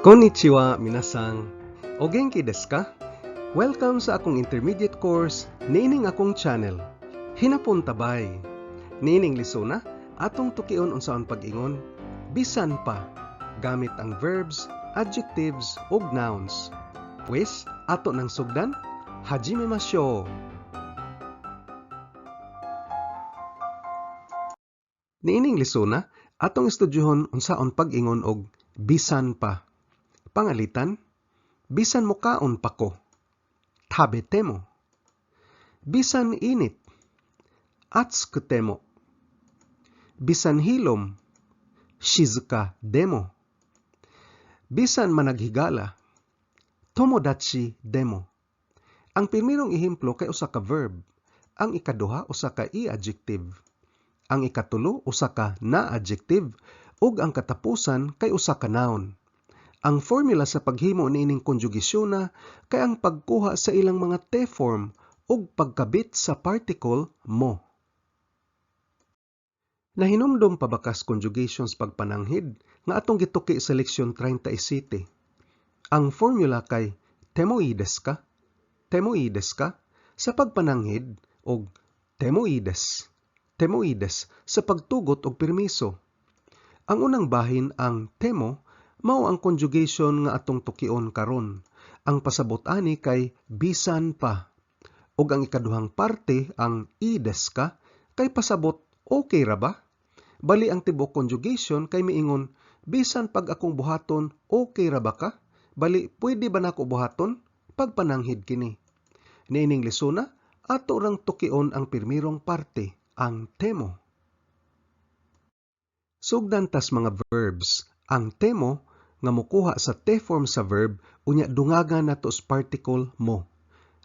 Konnichiwa, minasan. O genki desu ka? Welcome sa akong intermediate course niining akong channel. Hinapon tabay. Niining lisuna, atong tukion unsaon pag-ingon bisan pa gamit ang verbs, adjectives ug nouns. Pwes, ato nang sugdan. Hajime mashou. Niining lisuna, atong estudyuhon unsaon pag-ingon og bisan pa. Pangalitan, bisan mukaon pa ko. Tabetemo. Bisan init. Atsukutemo. Bisan hilom. Shizuka demo. Bisan managhigala. Tomodachi demo. Ang primerong ehemplo kay usa ka verb. Ang ikaduha usa ka i-adjective. Ang ikatulo usa ka na-adjective ug ang katapusan kay usa ka noun. Ang formula sa paghimo niining konjugasyona kay ang pagkuha sa ilang mga te-form ug pagkabit sa particle mo. Nahinumdom pa ba kas conjugations pagpananghid nga atong gituki sa leksyon 37? Ang formula kay temo ii desu ka, temo ii desu ka sa pagpananghid ug temo ii desu sa pagtugot og permiso. Ang unang bahin, ang temo, mao ang conjugation nga atong tukion karon. Ang pasabot ani kay bisan pa. Ug ang ikaduhang parte, ang ii desu ka, kay pasabot okay ra ba? Bali ang tibuok conjugation kay miingon bisan pag akong buhaton, okay ra ba ka? Bali pwede ba nako buhaton? Pagpananghid kini. Niining lisuna, ato rang tukion ang pirmirong parte, ang temo. Sugdan tas mga verbs. Ang temo nga mukuha sa te-form sa verb unya dungagan nato sa particle mo.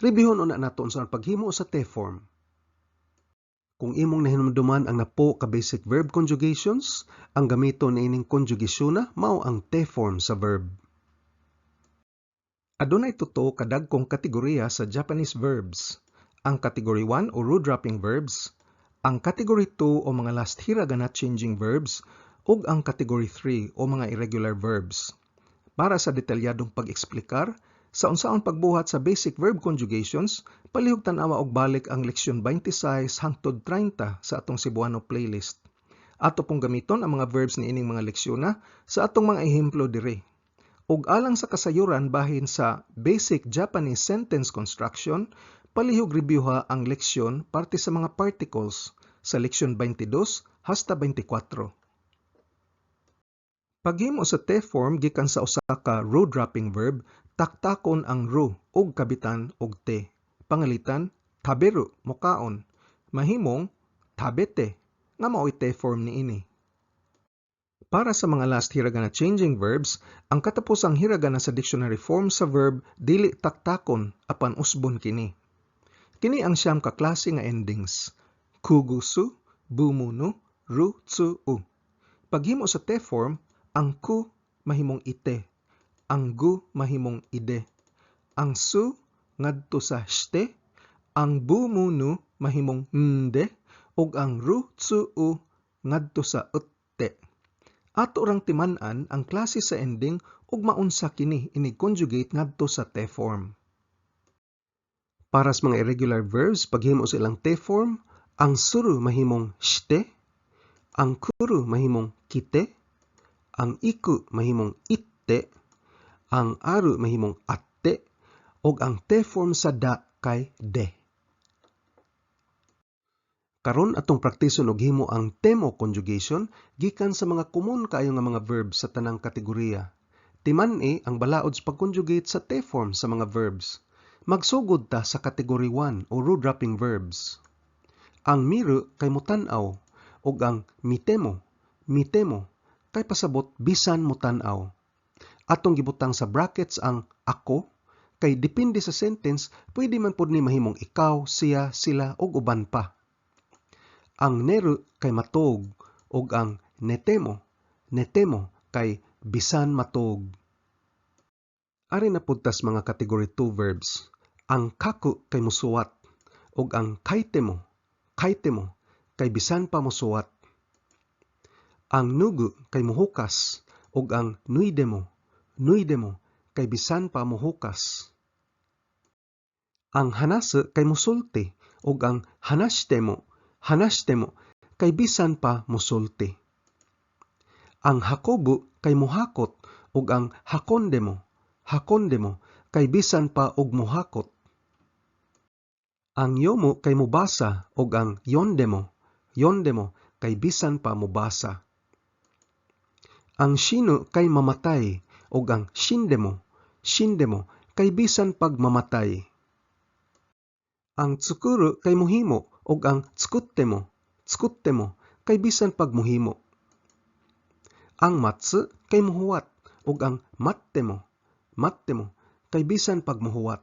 Rebihon una nato unsa ang paghimo sa te-form. Kung imong nahinumduman ang napo ka basic verb conjugations, ang gamiton niining konjugasyona mao ang te-form sa verb. Adunay tuto ka dagkong kategorya sa Japanese verbs. Ang category 1 o ru-dropping verbs, ang category 2 o mga last hiragana changing verbs, ug ang category 3 o mga irregular verbs. Para sa detalyadong pag-eksplikar sa unsaon pagbuhat sa basic verb conjugations, palihog tan-awa og balik ang leksyon 26 hangtod 30 sa atong Cebuano playlist. Ato pong gamiton ang mga verbs niining mga leksyon sa atong mga ehemplo diri. Ug alang sa kasayuran bahin sa basic Japanese sentence construction, palihog reviewha ang leksyon parte sa mga particles sa leksyon 22 hasta 24. Paghimo sa te-form gikan sa usa ka ru-dropping verb, taktakon ang ru ug kabitan og te. Pangalitan, taberu, mukaon. Mahimong tabete, nga maoy te-form niini. Para sa mga last hiragana changing verbs, ang katapusang hiragana sa dictionary form sa verb dili taktakon apan usbon kini. Kini ang siyam ka klase nga endings: kugusu, bumunu, ru, tsu, u. Paghimo sa te-form, ang ku mahimong ite, ang gu mahimong ide, ang su ngadto sa shite, ang bumunu mahimong nde, ug ang ru, tsu, u ngadto sa utte. Ato rang timan-an ang klase sa ending ug maunsa kini inig-conjugate ngadto sa te-form. Para sa mga irregular verbs, paghimo sa ilang te-form, ang suru mahimong shite, ang kuru mahimong kite, ang iku mahimong itte, ang aru mahimong atte, ug ang te-form sa da kay de. Karon atong praktison og himo ang temo conjugation gikan sa mga komon kaayo nga mga verbs sa tanang kategorya. Timan-i ang balaod sa pag-conjugate sa te-form sa mga verbs. Magsugod ta sa category 1 o ru-dropping verbs. Ang miru kay mutan-aw ug ang mitemo, mitemo kay pasabot bisan mutan-aw. Atong gibutang sa brackets ang ako kay depende sa sentence, pwede man pud ni mahimong ikaw, siya, sila ug uban pa. Ang neru kay matuog ug ang netemo, netemo kay bisan matuog. Ari na pud tas mga category 2 verbs. Ang kaku kay musuwat ug ang kaitemo, kaitemo kay bisan pa mosuwat. Ang nugu kay muhukas ug ang nuidemo, 脱いでも kay bisan pa mohukas. Ang 話す kay musulti ug ang 話しても, 話しても kay bisan pa musulti. Ang 運ぶ kay muhakot ug ang 運んでも, 運んでも kay bisan pa og muhakot. Ang 読む kay mubasa ug ang 読んでも, 読んでも kay bisan pa mubasa. Ang 死ぬ kay mamatay ug ang 死んでも, 死んでも kay bisan pag mamatay. Ang 作る kay muhimo ug ang 作っても, 作っても kay bisan pag muhimo. Ang 待つ kay muhuwat ug ang 待っても, 待っても kay bisan pag muhuwat.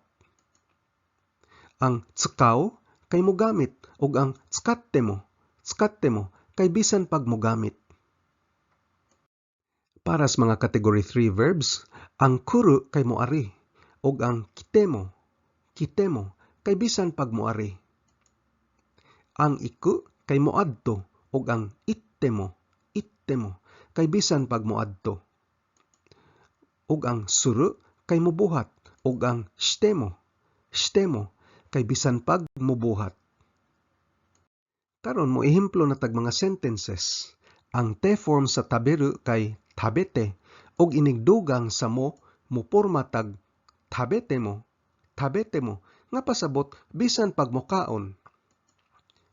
Ang 使う kay mugamit ug ang 使っても, 使っても kay bisan pag mugamit. Para sa mga category 3 verbs, ang 来る kay moari ug ang 来ても, 来ても kay bisan pag moari. Ang 行く kay moadto ug ang 行っても, 行っても kay bisan pag moadto. Ug ang する kay mubuhat ug ang しても, しても kay bisan pag mubuhat. Karon mo ehemplo na tag mga sentences. Ang て form sa 食べる kay 食べて ug inigdugang sa も muporma tag 食べても, 食べても nga pasabot bisan pag mokaon.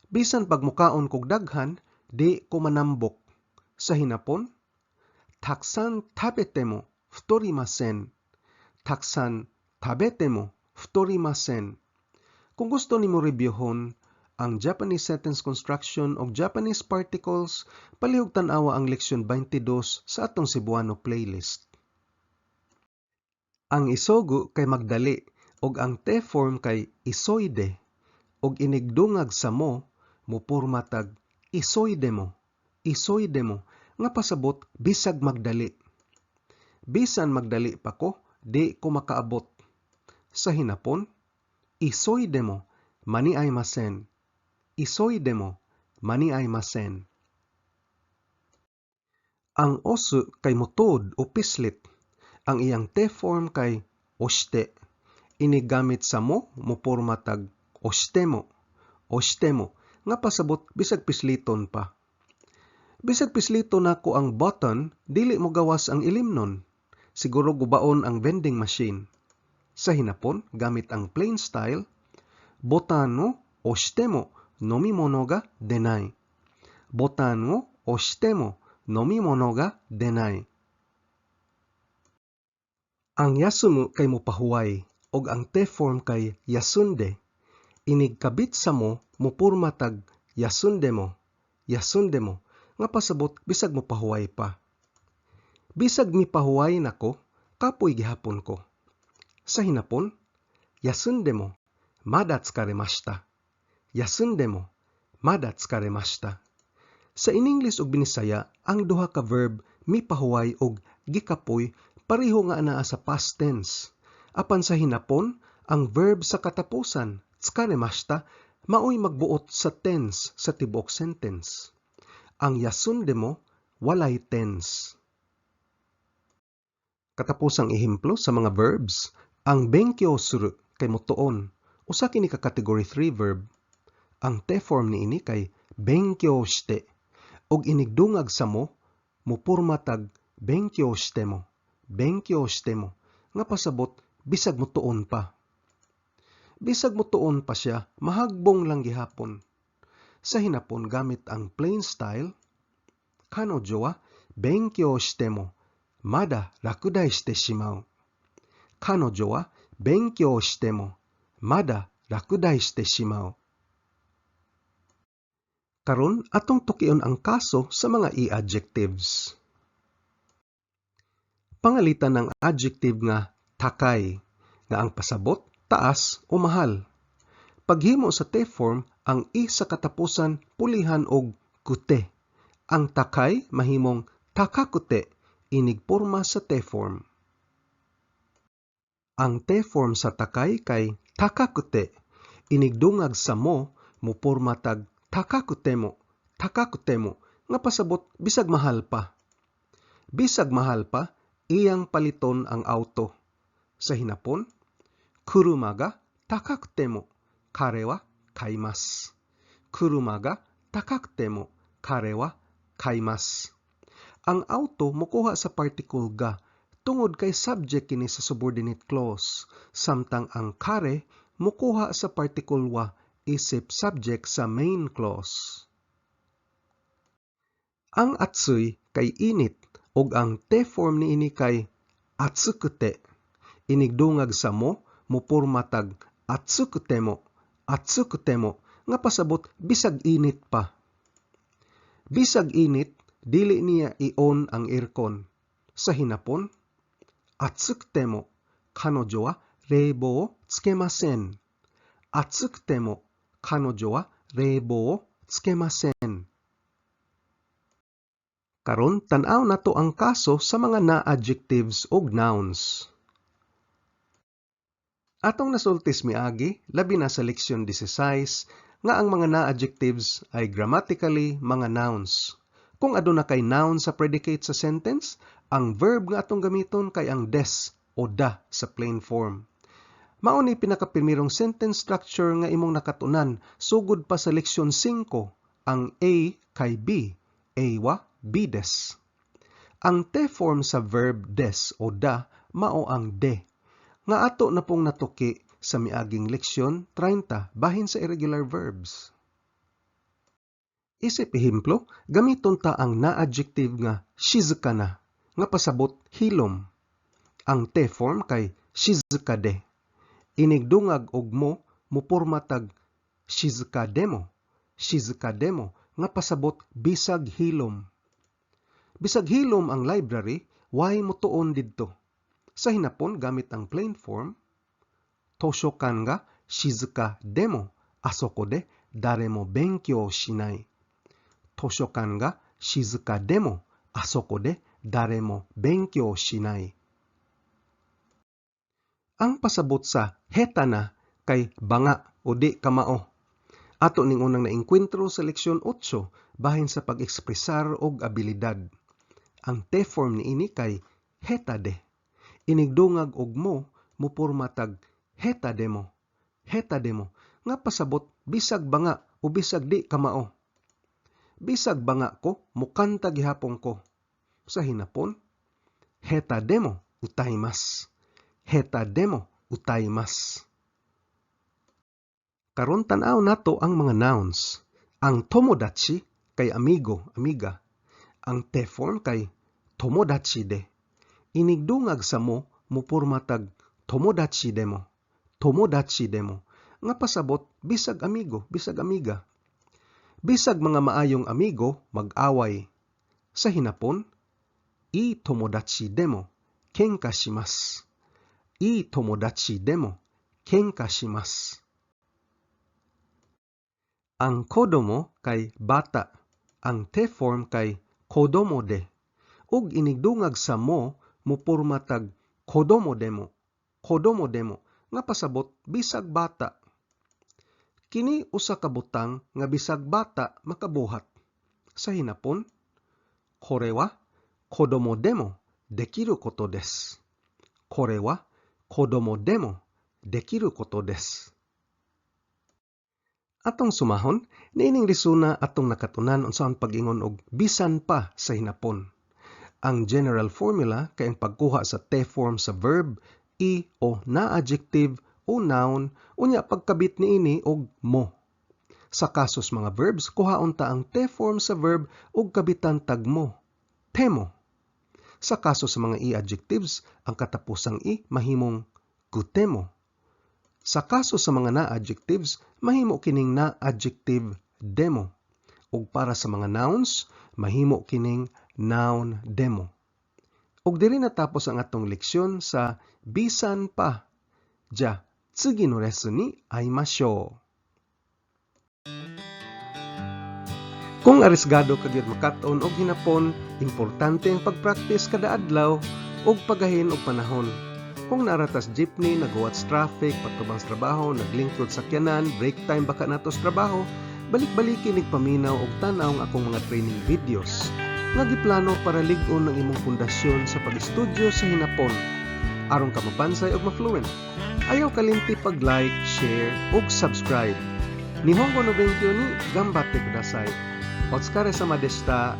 Bisan pag mokaon kog daghan, di ko manambok. Sa Hinapon, たくさん食べても太りません. たくさん食べても太りません. Kung gusto nimo reviewhon ang Japanese sentence construction og Japanese particles, palihog tan-awa ang leksyon 22 sa atong Cebuano playlist. Ang 急ぐ kay magdali ug ang て form kay 急いで ug inigdungag sa も mupurma tag 急いでも, 急いでも nga pasabot bisag magdali. Bisan magdali pa ko, di ko makaabot. Sa Hinapon, 急いでも間に合いません. 急いでも間に合いません. Ang 押す kay mutuod o pislit. Ang iyang て form kay 押して. Inigamit sa も muporma tag 押しても, 押しても nga pasabot bisag pisliton pa. Bisag pisliton nako ang button, dili mo gawas ang ilimnon. Siguro gubaon ang vending machine. Sa Hinapon, gamit ang plain style, ボタンを押しても飲み物が出ない. ボタンを押しても飲み物が出ない. Ang 休む kay mopahuway ug ang て form kay 休んで. Inigkabit sa も mupurma tag 休んでも, 休んでも nga pasabot bisag mopahuway pa. Bisag mipahuway nako, kapoy gihapon ko. Sa Hinapon, 休んでもまだ疲れました. 休んでもまだ疲れました. Sa Iningles ug Binisaya, ang duha ka verb mipahuway ug gikapoy pareho nga anaa sa past tense. Apan sa Hinapon, ang verb sa katapusan, 疲れました, maoy magbuot sa tense sa tibuok sentence. Ang 休んでも walay tense. Katapusang ehemplo sa mga verbs, ang 勉強する kay motuon. Usa kini ka category 3 verb. Ang て form niini kay 勉強して ug inigdungag sa も mupurma tag 勉強しても, 勉強しても nga pasabot bisag motuon pa. Bisag motuon pa siya, mahagbong lang gihapon. Sa Hinapon, gamit ang plain style, 彼女は勉強してもまだ落第してしまう. 彼女は勉強してもまだ落第してしまう. Karon atong tukion ang kaso sa mga i-adjectives. Pangalitan ang adjective nga 高い, nga ang pasabot taas o mahal. Paghimo sa て form, ang い sa katapusan pulihan og くて. Ang 高い mahimong 高くて inig porma sa て form. Ang て form sa 高い kay 高くて. Inigdungag sa も muporma tag 高くても, 高くても nga pasabot bisag mahal pa. Bisag mahal pa, Iyang paliton ang auto. Sa Hinapon, 車が高くても彼は買います。車が高くても彼は買います。Ang auto mokuha sa particle が tungod kay subject kini sa subordinate clause, samtang ang 彼 mokuha sa particle は isip subject sa main clause. Ang 暑い kay init ug ang て form niini kay 暑くて. Inigdungag sa も mopurma tag 暑くても, 暑くても nga pasabot bisag init pa. Bisag init, dili niya i-on ang aircon. Sa Hinapon, 暑くても彼女は冷房をつけません。暑くても彼女は冷房をつけません。Karon, tan-aw nato ang kaso sa mga na-adjectives ug nouns. Atong nasultis miagi, labi na sa leksyon 16, nga ang mga na-adjectives ay grammatically mga nouns. Kung aduna kay noun sa predicate sa sentence, ang verb nga atong gamiton kay ang です o だ sa plain form. Mao ni pinakaprimerong sentence structure nga imong nakatunan sugod pa sa leksyon 5, ang A kay B, A wa B です. Ang て form sa verb です o だ mao ang で nga ato na pong natuki sa miaging leksyon 30 bahin sa irregular verbs. Isip ehemplo, gamiton ta ang na-adjective nga 静かな nga pasabot hilom. Ang て form kay 静かで. Inigdungag og も mupurma tag 静かでも, 静かでも nga pasabot bisag hilom. Bisag hilom ang library, way motuon didto. Sa Hinapon, gamit ang plain form, 図書館が静かでもあそこで誰も勉強しない。図書館が静かでもあそこで誰も勉強しない。Ang pasabot sa 下手な kay banga o di kamao. Ato ning unang naengkwentro sa leksyon 8 bahin sa pag-ekspresar og abilidad. Ang て form niini kay 下手で. Inigdungag og も mupurma tag 下手でも, 下手でも nga pasabot bisag banga o bisag di kamao. Bisag banga ko, mukanta gihapon ko. Sa Hinapon, 下手でも歌います。下手でも歌います。Karon, tan-aw nato ang mga nouns. Ang 友達 kay amigo, amiga. Ang て form kay 友達で. Inigdungag sa も mupurma tag 友達でも, 友達でも nga pasabot bisag amigo, bisag amiga. Bisag mga maayong amigo mag-away. Sa Hinapon, いい友達でも喧嘩します。いい友達でも喧嘩します。Ang 子供 kay bata. Ang て form kay 子供で. Ug inigdungag sa も mupurma tag 子供でも, 子供でも nga pasabot bisag bata. Kini usa ka butang nga bisag bata makabuhat. Sa Hinapon, これは子供でもできることです。これは子供でもできることです。Atong sumahon, niining lesona atong nakatunan unsaon pag-ingon og bisan pa sa Hinapon. Ang general formula kay ang pagkuha sa て form sa verb, い o na adjective o noun, unya pagkabit niini og も. Sa kaso sa mga verbs, kuhaon ta ang て form sa verb ug kabitan tag も, ても. Sa kaso sa mga い adjectives, ang katapusang い mahimong くても. Sa kaso sa mga na adjectives, mahimo kining na adjective でも. Ug para sa mga nouns, mahimo kining noun でも. Ug diri natapos ang atong leksyon sa bisan pa. じゃ, 次のレッスンに会いましょう. Kung arisgado ka gyud makat-on og Hinapon, importante ang pag-practice kada adlaw ug pagahin og panahon. Kung naa ra tas jeepney, naghuwat sa traffic, patubang sa trabaho, naglingkod sa sakyanan, break time baka nato sa trabaho, balik-baliki nig paminaw og tan-aw ang akong mga training videos. Nga giplano para lig-on ang imong pundasyon sa pag-estudyo sa Hinapon aron ka mabansay ug ma-fluent. Ayaw kalimti pag-like, share ug subscribe. Nihongo no benkyo ni ganbatte kudasai. Otsukaresama deshita.